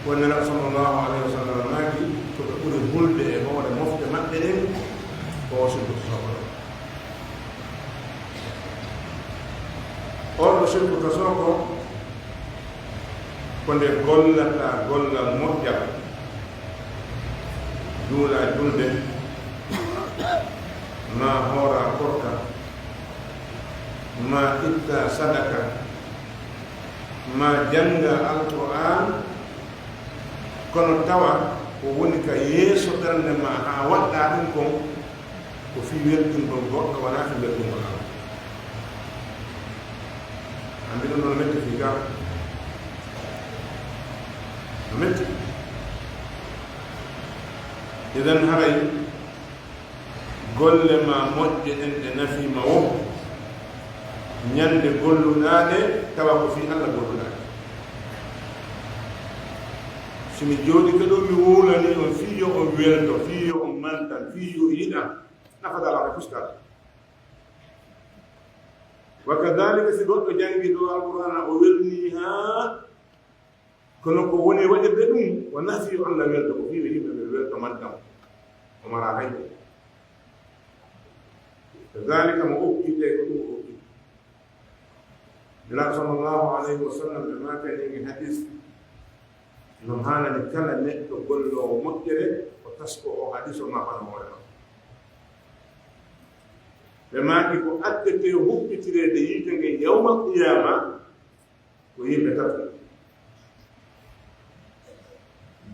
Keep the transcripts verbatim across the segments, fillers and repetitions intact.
Ko Nelaaɗo sallallahu alayhi wa sallam maaki, ko ɓe ɓuri hulde e hoore mofte maɓɓe ɗen, ko o sirku tasawuf. On ɗoo sirku tasawuf ko, ko nde gollataa gollal moƴƴal, juulaa julde, maa hooraa korka, maa ittaa sadaka, maa janngaa Alqur'aan, kono tawa ko woni ka yeeso ɓernde maa haa waɗɗaa ɗum kon, ko fii weltingol goɗɗo, wanaa fii weltingol Alla. Anndi ɗum ɗon no metti fii gaa. No metti. Idan haray golle maa moƴƴe ɗen ɗe nafii ma woo, ñande golluɗaa ɗe, tawa ko fii Alla golluɗaa ɗe. Si mi jooɗike ɗoo, mi wowlanii on fii yo on welto, fii yo on mantan, fii yo yiɗan, nafataa ma e fuskaa. Wa kadhalika, si goɗɗo janngi ɗoo Alqur'aana, o welnii haa, kono ko woni waɗirde ɗum, o nafii yo Alla welto, ko fii yo yimɓe ɓe welto mantan, o maraa hay hunde. Kadhalika mo okkitee ko ɗum o okkiti. Nelaaɗo sallallahu alayhi wa sallam ɓe maakani e hadis, no haanani kala neɗɗo golloowo moƴƴere, o taskoo o hadis o maakano hoore makko. Ɓe maaki ko addetee huɓɓitireede yiite ngen yawmal qiyaama, ko yimɓe tato,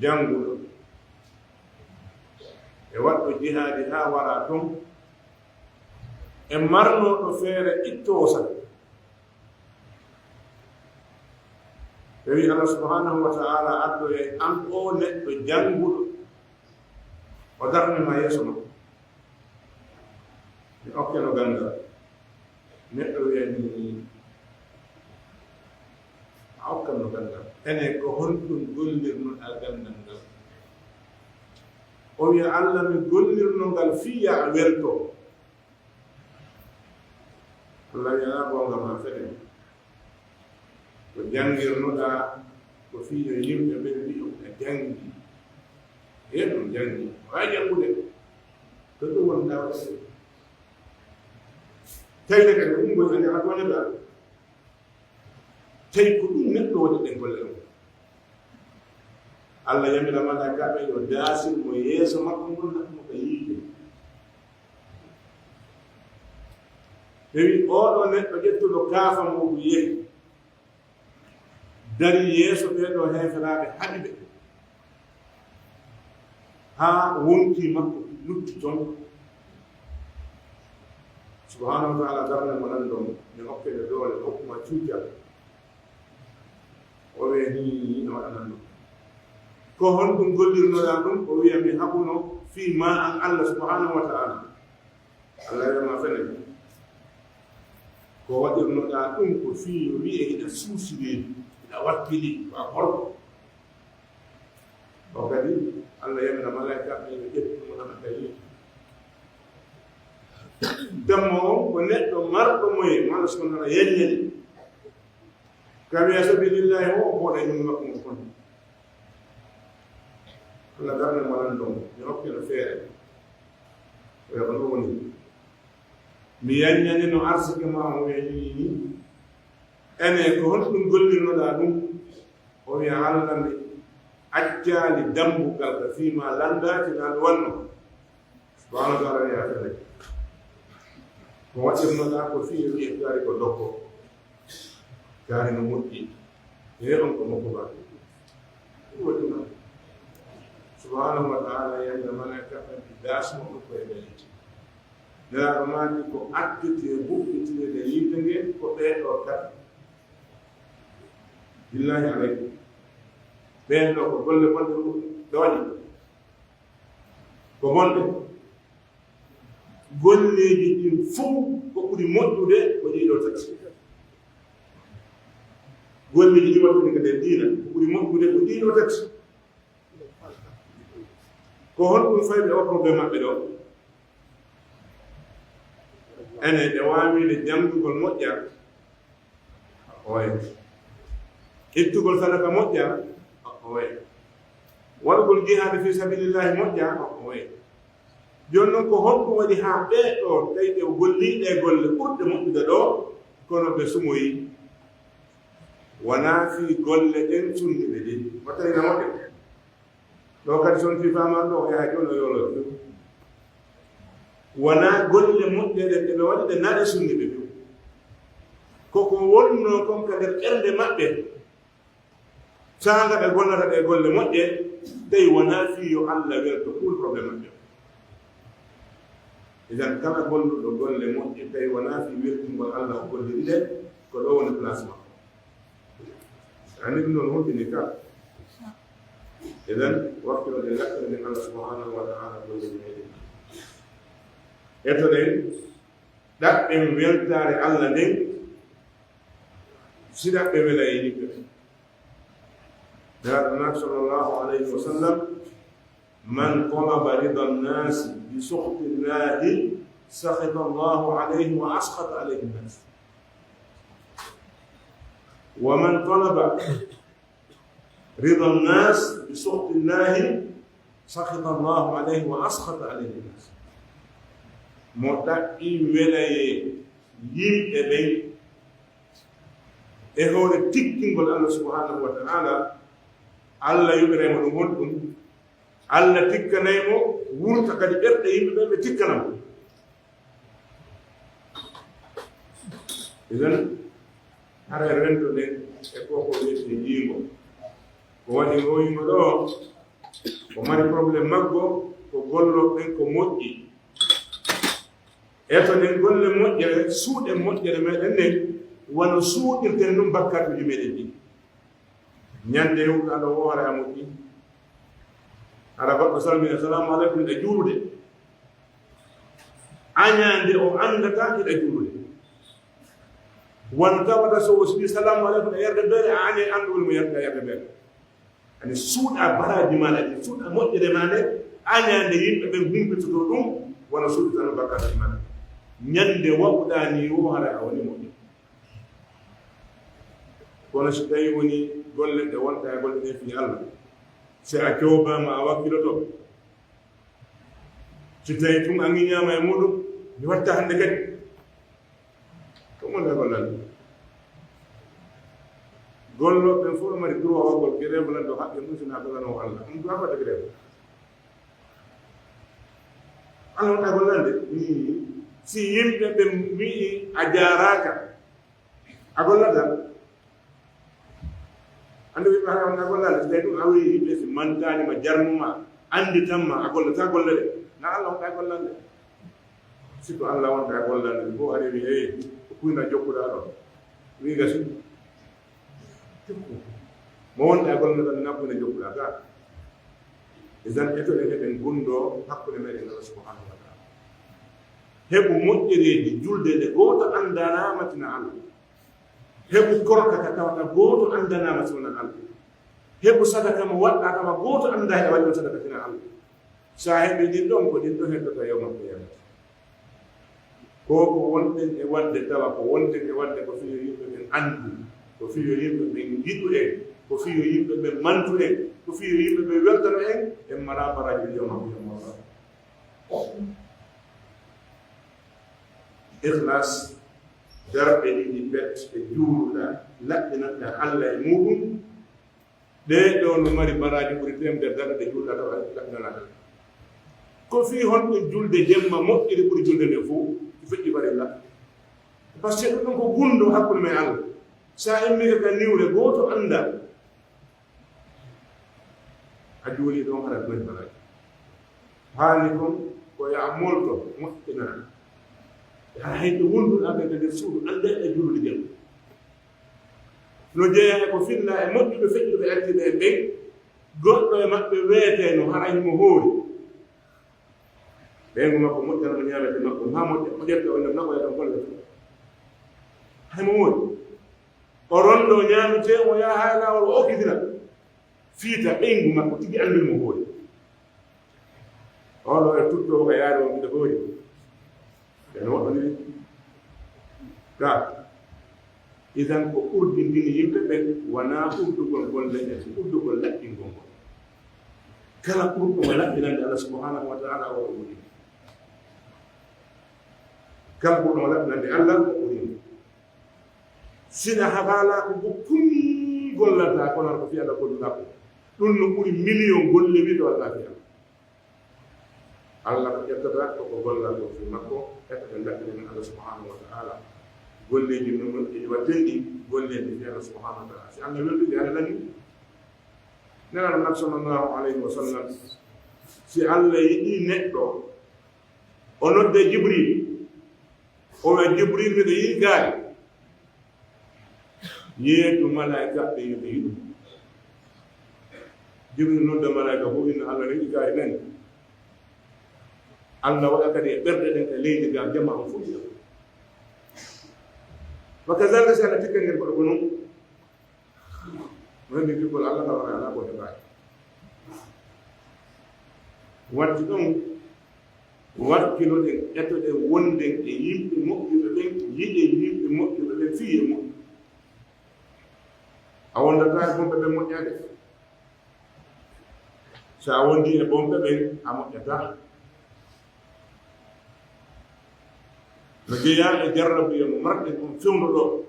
jannguɗo e waɗɗo jihaadi haa wara ton, e marnooɗo feere ittoowo sadaka. Ɓe wi'i Alla subhanahu wa ta'ala addoyay an oo neɗɗo jannguɗo, o darne ma yeeso makko. Mi okke no ganngal. Neɗɗo wi'a ni, a okkan no ganngal. Ene ko honɗum gollirnoɗaa ganngal ngal? O wi'a, Alla, mi gollirno ngal fii yo a welto. Alla wi'a, goonga maa fene. Ko janngirnoɗaa ko fii yo yimɓe ɓen wi'u a janngi. Yen on janngi. Ko a janngude. Ko ɗum woni daawa. Tawi ne kadi ko ɗum woni ande a tooñataa. Tawi ko ɗum neɗɗo waɗi ɗen golle ɗen. Alla yamira malaa'ikaaɓe yo daasin mo yeeso makko ngon, naɓa mo ka yiite. Ɓe wi'i, "Oo ɗoo neɗɗo ƴettuɗo kaafa muuɗum yehi, darii yeeso ɓee ɗoo heeferaaɓe, haɗi ɓe, haa wonkii makko lutti ton." Subhaanahu wa ta'ala darne mo nan ɗon, mi hokke nde doole, hokku ma cuucal. O wi'a, "Hii, a waɗanan ɗum." Ko honɗum gollirnoɗaa ɗum? O wi'a, "Mi haɓuno fii maa an Alla subhaanahu wa ta'ala." Alla wi'a ma fene. Ko waɗirnoɗaa ɗum ko fii yo wi'e hiɗa suusiri, hiɗa wakkili, ko a gorko. O kadi, Alla yamira malaa'ikaaɓe ɓen yo ƴettu mo naɓa ka yiite. Dammo on ko neɗɗo marɗo moye, maa so wonaa yaññani. Ka wi'a sabilillahi o, o hoɗa ñun makko mo kon. Alla darne mo lan ɗon, mi hokke no feere. O wi'a ko ɗum woni. Mi yaññani no arsike maa o yañini ni. Ene ko honɗum gollirnoɗaa ɗum? O wi'a, Alla, mi accaali dambugal ka fii maa lanndaaki naa mi wanno. Subhaanahu wa ta'ala wi'a fene. Ko waɗirnoɗaa ko fii wi'e kaari ko dokko. Kaari no moƴƴi. He on ko mokko ba. Ɗum waɗi ma. Subhaanahu wa ta'ala yamira malaa'ikaaɓe ɓen ɓe daasno ɗum ko e ɓen. Nelaaɗo maaki ko addete huɓɓitireede yiite nge ko ɓee ɗoo tati. Billahi alaykum. Ɓeen ɗoo ko golle bonɗe ɗo waɗi. Ko bonɗe. Golleeji ɗin fow ko ɓuri moƴƴude ko ɗii ɗoo tati. Golleeji ɗi waɗude ko nder diina ko ɓuri moƴƴude ko ɗii ɗoo tati. Ko honɗum fayɓe o problème maɓɓe ɗo? Ene ɓe waawiino janngugol moƴƴa? Oye. Ittugol sadaka moƴƴa? Oye. Waɗugol jihaadi fii sabiilillaahi moƴƴaa, o, o wayi. Jooni non, ko honɗum waɗi haa ɓee ɗoo, tawi ɓe gollii ɗee golle ɓurɗe moƴƴude ɗoo, kono ɓe sumoyii? Wanaa fii golle ɗen sunni ɓe ɗin. Wata ina moƴƴa. Ɗoo kadi, so on fii faamaani ɗoo, o yaha jooni o yooloo. Wanaa golle moƴƴe ɗen ɗe ɓe waɗi ɗen, naa ɗe sunni ɓe ɗin. Ko ko wonnoo kon ka nder ɓernde maɓɓe. Saanga ɓe gollata ɗee golle moƴƴe, tawi wanaa fii yo Alla welto, ɗun problème maɓɓe. Idan, kala golluɗo golle moƴƴe, tawi wanaa fii weltingol Alla o golliri ɗe, ko ɗoo woni place makko. Ani ɗun non hulɓini ka. Idan, wakkiloɗen lakkere nden Alla subhanahu wa ta'ala golliri meɗen. Etoɗen, ɗaɓɓen weltaare Alla nden, si ɗaɓɓe wela e yimɓe ɓen. Nelaaɗo sallallahu alayhi wa sallam, "Man talaba rida nnaasi bi sukhti llaahi, sakhita llaahu alayhi wa askhata alayhi nnaas." Wa man talaba rida nnaas bi sukhti llaahi, sakhita llaahu alayhi wa askhata alayhi nnaas. Mo ɗaɓɓi welayee yimɓe ɓen e hoore tikkingol Alla subhanahu wa ta'ala, Alla yoɓiray mo ɗun honɗun? Alla tikkanay mo, wurta kadi ɓerɗe yimɓe ɓen, ɓe tikkana mo. Idan, haray rentoɗen e ko ko wi'etee jiingo. Ko waɗi ngoo yimɓe ɗoo, ko mari problème maggo, ko gollooɓe ɓen ko moƴƴi. Etoɗen golle moƴƴere, suuɗen moƴƴere meɗen nden, wano suuɗirten ɗun bakkaatuuji meɗen ɗin. Ɲande huɗo aɗa woora a moƴƴi. Hara goɗɗo salmini, "Assalamu aleykum," hiɗa juulude. Aɲande o anndata hiɗa juulude. Wano tawata so o wi'i, "Assalamu aleykum," e yerde beere, a aɲay anndude mo yerde, yerde beere. Ani suuɗa baraaji maa ɗin, suuɗa moƴƴere maa nde, aɲande yimɓe ɓen humpitoto ɗun, wano suuɗitano bakkaatuuji maa ɗin. Ɲande waɗuɗaa nii woo, hara a woni moƴƴo. Kono si tawii wonii golle ɗe wonta e golle ɗen fii Alla, si a coobaama a wakkiloto, si tawii tun a ŋiɲaama e muuɗum, mi watta hande kadi. Ko mo nde gollal? Gollooɓe ɓen fof no mari droit waɗugol grève lan ɗo haqqe mum, si na gollanowo Alla. Ɗum droit waɗde grève. Alla wonta gollande. Si yimɓe ɓe mbi'i a jaaraaka, a gollataa. Anndu ɓe ɓe hara wonta gollande, si tawi ɗum a wi'i yimɓe si mantaani ma, jarnu ma, annditan ma, a gollataa golle ɗe. Na Alla wonta gollande. Si ko Alla wonta gollande, ko ari wi, "Hey, ko kuyna jokkuɗaa ɗon?" Wi gasi. Mo wonta gollande ɗon, na kuyna jokkuɗaa ka. Idan, etoɗen eɗen gundoo hakkunde meɗen Allah subhanahu wa ta'ala. Heɓu moƴƴereeji julde nde gooto anndanaa ma tina Allah. Heɓu korka ka tawata gooto anndanaama si wonaa Allah. Heɓu sadaka mo waɗɗaa tawa gooto anndaa e waɗi on sadaka tina Allah. Sa heɓi ɗin ɗon, ko ɗin ɗon heddata yawmal qiyamati. Ko ko wonɗen e waɗde tawa, ko wonɗen e waɗde ko fii yo yimɓe ɓen anndu, ko fii yo yimɓe ɓen yiɗu en, ko fii yo yimɓe ɓen mantu en, ko fii yo yimɓe ɓen weltano en, en maraa baraaji yawmal qiyamati. Ikhlas, darɗe ɗiɗi pet ɗe juuluɗaa, laɓɓinanɗaa Allah e muuɗum, ɗee ɗoo no mari baraaji ɓuri teemedere darɗe ɗe juuluɗaa tawa laɓɓinanaa ɗe. Ko fii honɗun julde jemma moƴƴiri ɓuri julde nden fow, ko feƴƴi farilla? Parce que ɗum ɗon ko gunndoo hakkunde men e Allah. Sa immike ka niwre, gooto anndaa. A juulii ɗon, hara ɗum en baraaji. Haani kon ko yo a molto, moƴƴinaa. Haa hay ɓe wonduɗaa ɓen ka nder suudu, anndaa ɓe juulude jam. No jeyaa e ko fillaa e moƴƴuɓe feƴƴuɓe ardiiɓe en ɓen, goɗɗo e maɓɓe weetee no hara himo hoori. Ɓeyngu makko moƴƴana mo ɲaamete makko, haa moƴƴa, o ƴetta o innam nako yaɗan golle. Hay mo moori. O rondo ɲaametee, o yaha haa e laawol, o okkitira. Fiita ɓeyngu makko tigi anndol mo hoori. Oɗo e tuttoowo ka yaari on miɗo hoori. Ɓen woɗɗoniri. Ka. Idan ko urdindini yimɓe ɓen, wanaa urdugol golle ɗen, urdugol laɓɓingol ngol. Kala ɓurɗo mo laɓɓinande Allah subhanahu wa ta'ala, o ɓuri mo. Kala ɓurɗo mo laɓɓinande Allah, o ɓuri mo. Sina habaalaako ko kun gollanta, kono ko fii Allah gollata ko. Ɗun no ɓuri miliyon golle wi ɗo Allah fii Allah. Allah ko ƴettata ko ko gollata ko fii makko, ƴettata laɓɓinande Allah subhanahu wa ta'ala. Golleeji no moƴƴi waɗten ɗi, golleeji fii Allah subhanahu wa ta'ala. Si Allah weldi, Allah lani. Nelaaɗo Muhammad sallallahu alayhi wa sallam, si Allah yiɗi neɗɗo, o nodde Jibril, o wi'a, "Jibril, miɗo yiɗi gaari." Yeetu malaa'ika ɓe yo ɓe yiɗu. Jibril nodda malaa'ika fof, inna Allah no yiɗi gaari men. Allah waɗa kadi e ɓerɗe ɗen e leydi ga, jamaa on fof yiɗa. Wa kazalika, si Allah tikka ngel goɗɗo ko non. Wonde giggol Allah ngal wona alaa ko heɓaaki. Waddi ɗon, wakkiloɗen, etoɗen, wonden e yimɓe moƴƴuɓe ɓen, yiɗen yimɓe moƴƴuɓe ɓen, fii e moƴƴu. A wondataa e bonɓe ɓen moƴƴaade. So a wondi e bonɓe ɓen, a moƴƴataa. No jeyaa e jarrabuya mo marɗen on fewndo ɗoo.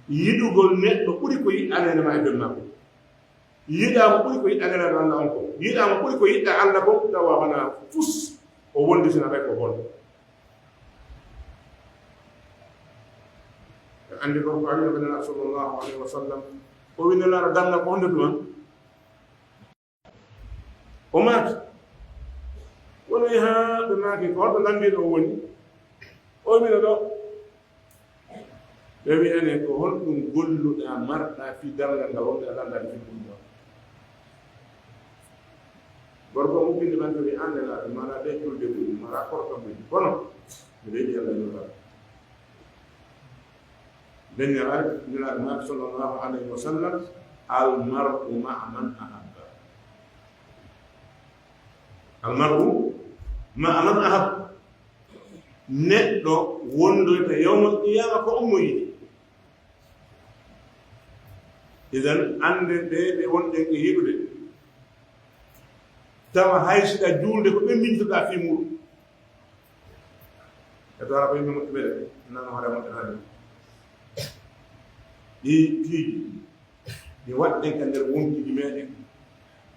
Yiɗugol neɗɗo ɓuri ko yiɗanede ma e ben makko. Yiɗa mo ɓuri ko yiɗanede Allah on ko. Yiɗa mo ɓuri ko yiɗa Allah ko, tawa wona fus o wondi sina ɓay ko bon. Ɓe anndi ɗon ko Aliyu Nelaɗo sallallahu alayhi wa sallam, o wi Nelaɗo, darna ko honde tuma? O maaki. Kono e haa ɓe maaki, ko honto lanndiiɗo o woni? O wi, "Miɗo ɗo." Ɓe wi'ane, "Ko honɗum golluɗaa, marɗaa fii darngal ngal wonde a lanndaani fii ɗum ɗoo?" Gorko on ubbinde ɓanto wi, "An Nelaaɗo, mi alaa ɗee julde buy, mi alaa korka buy, kono miɗo yiɗi Allah e Nulaaɗo." Nden Nelaaɗo, Nelaaɗo maaki, sallallahu alayhi wa sallam, "Al mar'u ma'a man ahabba." Al mar'u ma'a man ahabba. Neɗɗo wondoyta yawmal qiyaama ko on mo yiɗi. Idan, annden ɓe ɓe wonɗen e yiɗude, tawa hay si ɗa juulde ko ɓe miñtoɗaa fii muuɗum. E tawa ko yimɓe moƴƴuɓe de, nano hoore moƴƴataani. Ɗi piiji, ɗi waɗɗen ka nder wonkiiji meɗen.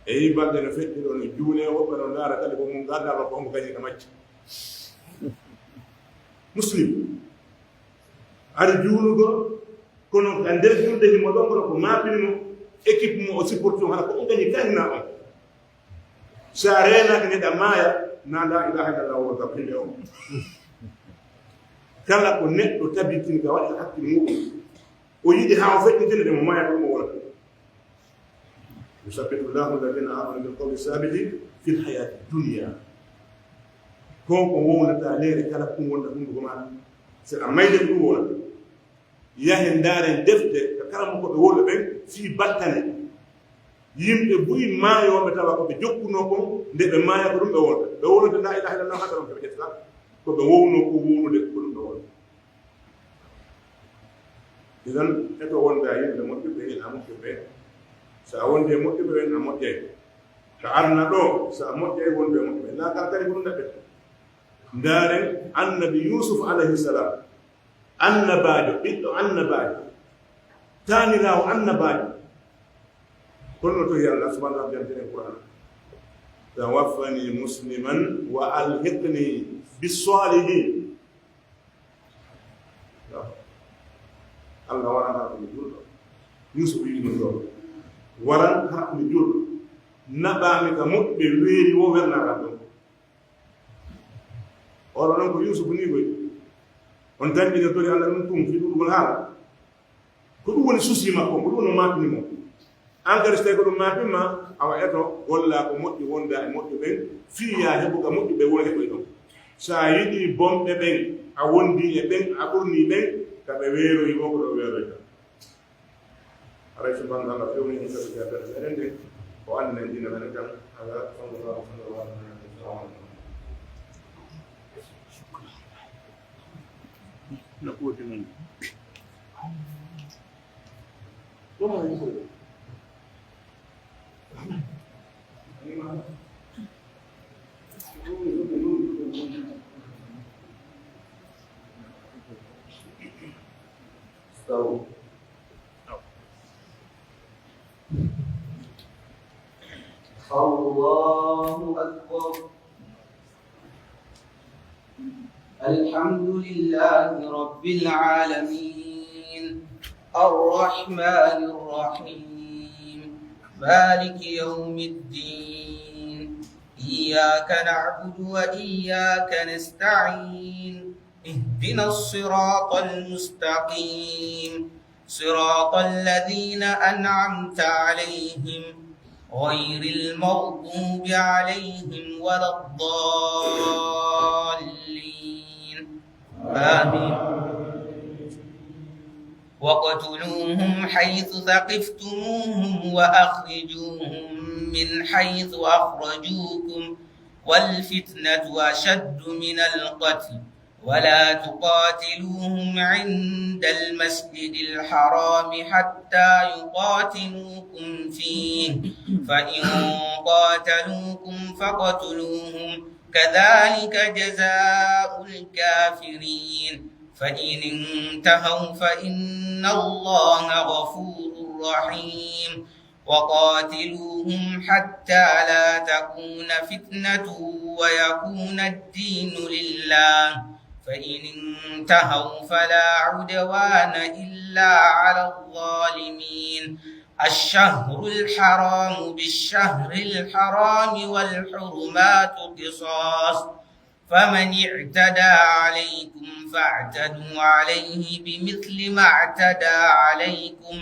E yi balɗe no feƴƴi ɗo, no juulee, woɓɓe no ndaara kadi ko mun ganda ba ko honko gañi ka macca. Muslim. Ari juulugol, kono ka nder julde himo ɗon, kono ko maapini mo, équipe mo o supporti on, hara ko on gañi ka hina on. Si a reenaaki neɗɗo maaya, na laa ilaaha illallah wuro ka pille on. Kala ko neɗɗo tabitini ka waɗi hakkil muɗum, o yiɗi haa o feƴƴintini ɗe mo maaya ɗum o wonata. Yusabbitu llahu alladhina amanu bil qawli thabiti fil hayati dunya. Ko ko wowlata leere kala kun wonda hunduko ma. Si a mayde ɗum wonata. Yahen ndaaren defte ka karamokooɓe wowɓe ɓen fii battane. Yimɓe buy maayooɓe tawa ko ɓe jokkunoo kon, nde ɓe maaya ko ɗum ɓe wowlata. Ɓe wowlata laa ilaaha illallah haɗa ɗon ko ɓe ƴettata. Ko ɓe wownoo ko wowlude ko ɗum ɓe wowlata. Idan, eto wonda e yimɓe moƴƴuɓe, ɓen a moƴƴuɓe. So a wondi e moƴƴuɓe, ɓen a moƴƴay. Ka arna ɗoo, so a moƴƴay, wondu e moƴƴuɓe. Laakara kadi ko ɗum ɗaɓɓete. Ndaaren Annabi Yuusuf alayhi salaam. Annabaajo, ɓiɗɗo annabaajo, taaniraawo annabaajo. Kono no towi Allah subhanahu wa ta'ala jantinen Qur'an, "Tawaffani musliman wa alhiqni bis salihin." Allah waran hara ko mi julɗo. Yuusuf wi'i ɗum ɗo. Waran hara ko mi julɗo. Naɓaami ka moƴƴuɓe weeri wo wernaa ɗum. Oɗo non ko Yuusufu nii koy. On tanƴinirtori Allah ɗum tun fii ɗuɗugol haala. Ko ɗum woni souci makko, ko ɗum no maapini mo. An kadi, so tawi ko ɗum maapini ma, awa eto, golla ko moƴƴi, wonda e moƴƴi ɓen, fii yaa heɓu ka moƴƴi ɓen woni heɓoy ɗon. So a yiɗi bonɓe ɓen, a wondi e ɓen, a ɓurni ɓen, ka ɓe weeroyi woo ko ɗo weeroyta. Haray so banndal Allah fewni en sabu jaabere meɗen nden, o anndina diina men kan, ala sallallahu alaihi wa sallam. No ɓooti non. Ɗum o yiɗi. الله أكبر. الحمد لله رب العالمين. الرحمن الرحيم. مالك يوم الدين. إياك نعبد وإياك نستعين. اهدنا الصراط المستقيم. صراط الذين أنعمت عليهم غير المغضوب عليهم ولا الضالين. آمين. واقتلوهم حيث ثقفتموهم وأخرجوهم من حيث أخرجوكم والفتنة أشد من القتل ولا تقاتلوهم عند المسجد الحرام حتى يقاتلوكم فيه، فإن قاتلوكم فاقتلوهم، كذلك جزاء الكافرين. فإن انتهوا فإن الله غفور رحيم. وقاتلوهم حتى لا تكون فتنة ويكون الدين لله، فإن انتهوا فلا عدوان إلا على الظالمين. الشهر الحرام بالشهر الحرام والحرمات قصاص، فمن اعتدى عليكم فاعتدوا عليه بمثل ما اعتدى عليكم،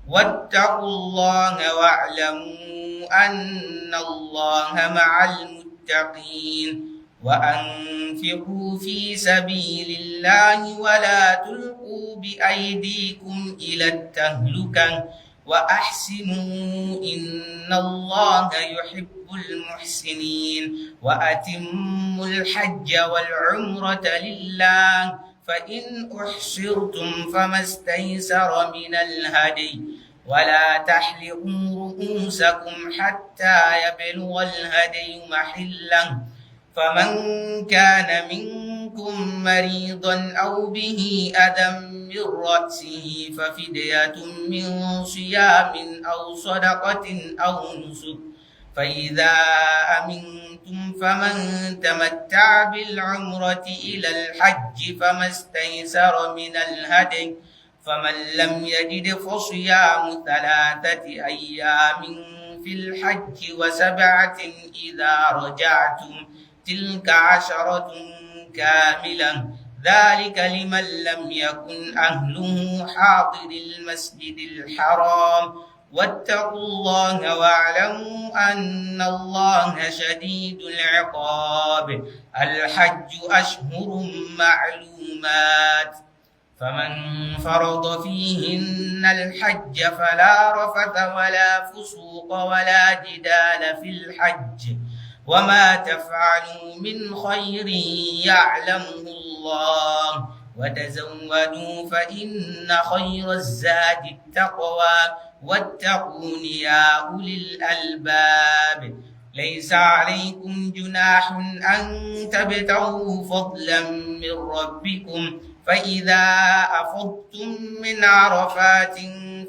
واتقوا الله واعلموا أن الله مع المتقين. وأنفقوا في سبيل الله ولا تلقوا بأيديكم إلى التهلكة وأحسنوا إن الله يحب المحسنين. وأتموا الحج والعمرة لله، فإن أحصرتم فما استيسر من الهدي، ولا تحلقوا رؤوسكم حتى يبلغ الهدي محله، فمن كان منكم مريضا أو به أذى من رأسه ففدية من صيام أو صدقة أو نسك، فإذا أمنتم فمن تمتع بالعمرة إلى الحج فما استيسر من الهدي، فمن لم يجد فصيام ثلاثة أيام في الحج وسبعة إذا رجعتم، تلك عشرة كاملة، ذلك لمن لم يكن أهله حاضر المسجد الحرام، واتقوا الله واعلموا أن الله شديد العقاب. الحج أشهر معلومات، فمن فرض فيهن الحج فلا رفث ولا فسوق ولا جدال في الحج، وما تفعلوا من خير يعلمه الله، وتزودوا فإن خير الزاد التقوى، واتقون يا أولي الألباب. ليس عليكم جناح أن تبتغوا فضلا من ربكم، فإذا أفضتم من عرفات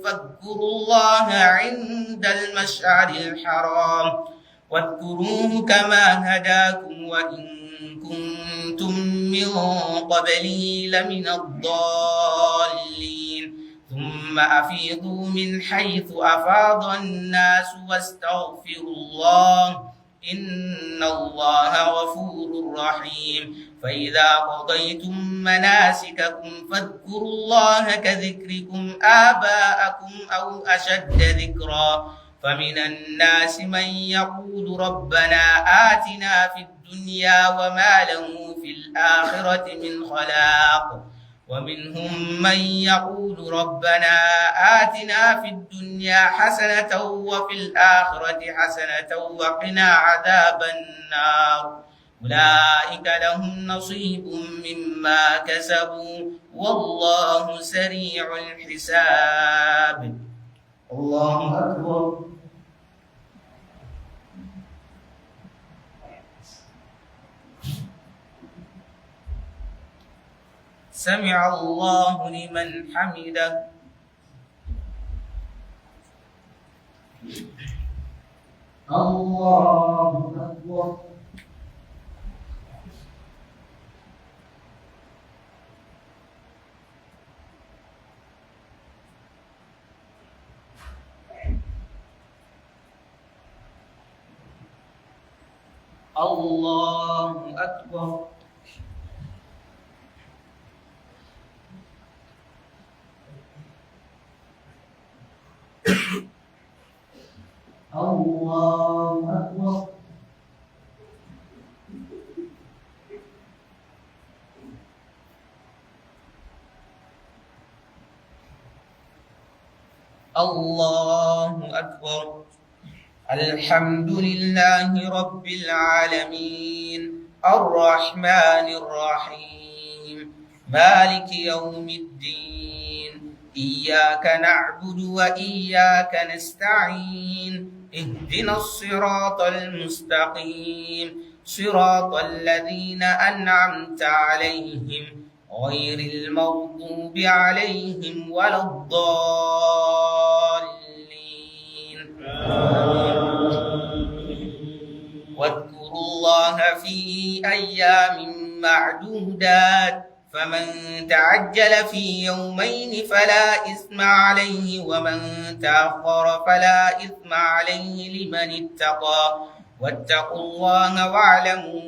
فاذكروا الله عند المشعر الحرام، واذكروه كما هداكم وإن كنتم من قبله لمن الضالين. ثم أفيضوا من حيث أفاض الناس واستغفروا الله، إن الله غفور رحيم. فإذا قضيتم مناسككم فاذكروا الله كذكركم آباءكم أو أشد ذكرا، فمن الناس من يقول ربنا آتنا في الدنيا وما له في الآخرة من خلاق، ومنهم من يقول ربنا آتنا في الدنيا حسنة وفي الآخرة حسنة وقنا عذاب النار. أولئك لهم نصيب مما كسبوا والله سريع الحساب. الله أكبر. سمع الله لمن حمده. الله أكبر. الله أكبر. الله أكبر. الله أكبر. الحمد لله رب العالمين. الرحمن الرحيم. مالك يوم الدين. إياك نعبد وإياك نستعين. اهدنا الصراط المستقيم. صراط الذين أنعمت عليهم غير المغضوب عليهم ولا الضالين. واذكروا الله في أيام معدودات، فمن تعجل في يومين فلا إثم عليه، ومن تأخر فلا إثم عليه لمن اتقى. واتقوا الله واعلموا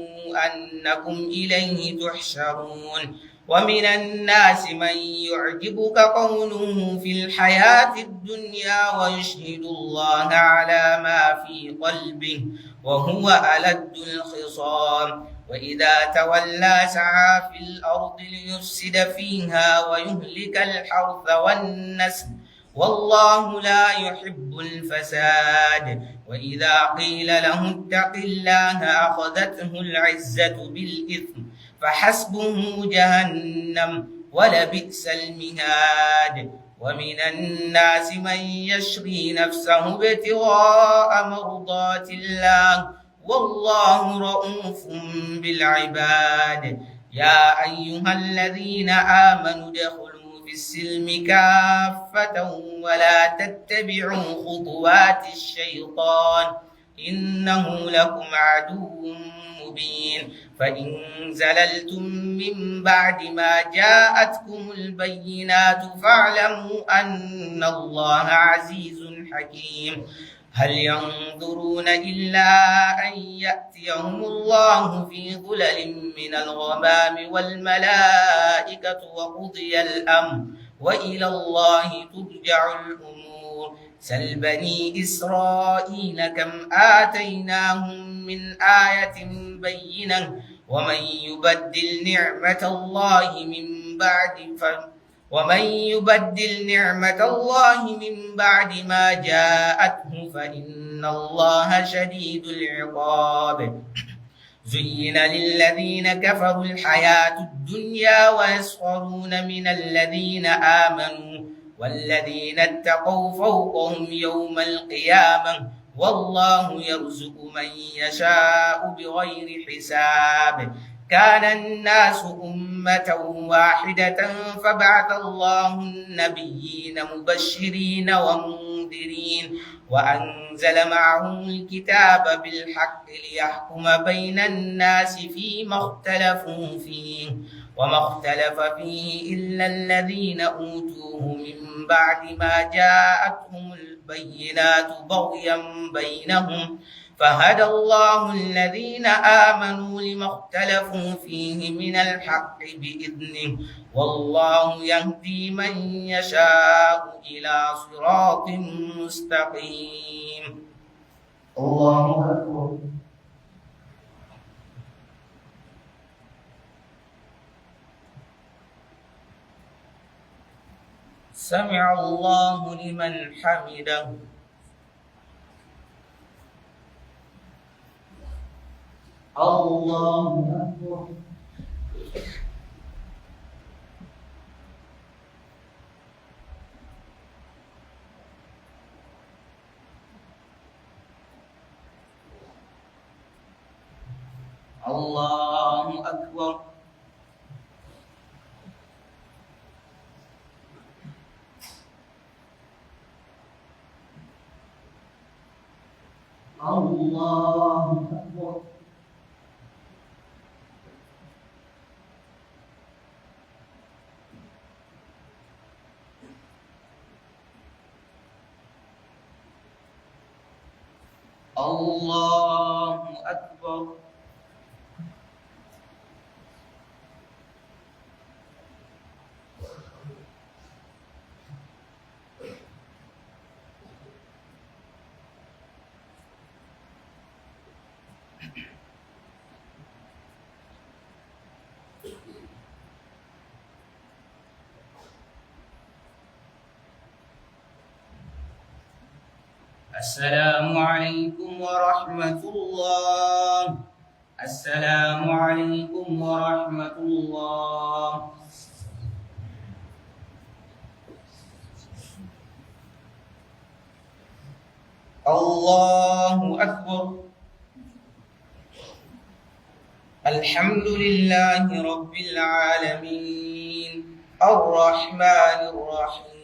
أنكم إليه تحشرون. ومن الناس من يعجبك قوله في الحياة الدنيا ويشهد الله على ما في قلبه وهو ألد الخصام. وإذا تولى سعى في الأرض ليفسد فيها ويهلك الحرث والنسل والله لا يحب الفساد. وإذا قيل له اتق الله أخذته العزة بالإثم فحسبه جهنم ولبئس المهاد. ومن الناس من يشري نفسه ابتغاء مرضات الله والله رءوف بالعباد. يا أيها الذين آمنوا ادخلوا في السلم كافة ولا تتبعوا خطوات الشيطان إنه لكم عدو مبين. فإن زللتم من بعد ما جاءتكم البينات فاعلموا أن الله عزيز حكيم. هل ينظرون إلا أن يأتيهم الله في ظلل من الغمام والملائكة وقضي الأمر وإلى الله ترجع الأمور. سل بني إسرائيل كم آتيناهم من آية بينة ومن يبدل نعمة الله من بعد ف- ومن يبدل نعمة الله من بعد ما جاءته فإن الله شديد العقاب. زين للذين كفروا الحياة الدنيا ويسخرون من الذين آمنوا والذين اتقوا فوقهم يوم القيامة والله يرزق من يشاء بغير حساب. كان الناس أمة واحدة فبعث الله النبيين مبشرين ومنذرين وأنزل معهم الكتاب بالحق ليحكم بين الناس فيما اختلفوا فيه وما اختلف فيه إلا الذين أوتوه من بعد ما جاءتهم البينات بغيا بينهم فهدى الله الذين آمنوا لما اختلفوا فيه من الحق بإذنه والله يهدي من يشاء إلى صراط مستقيم. الله أكبر. سمع الله لمن حمده. الله أكبر. الله أكبر. الله أكبر. الله أكبر. السلام عليكم ورحمة الله. السلام عليكم ورحمة الله. الله أكبر. الحمد لله رب العالمين. الرحمن الرحيم.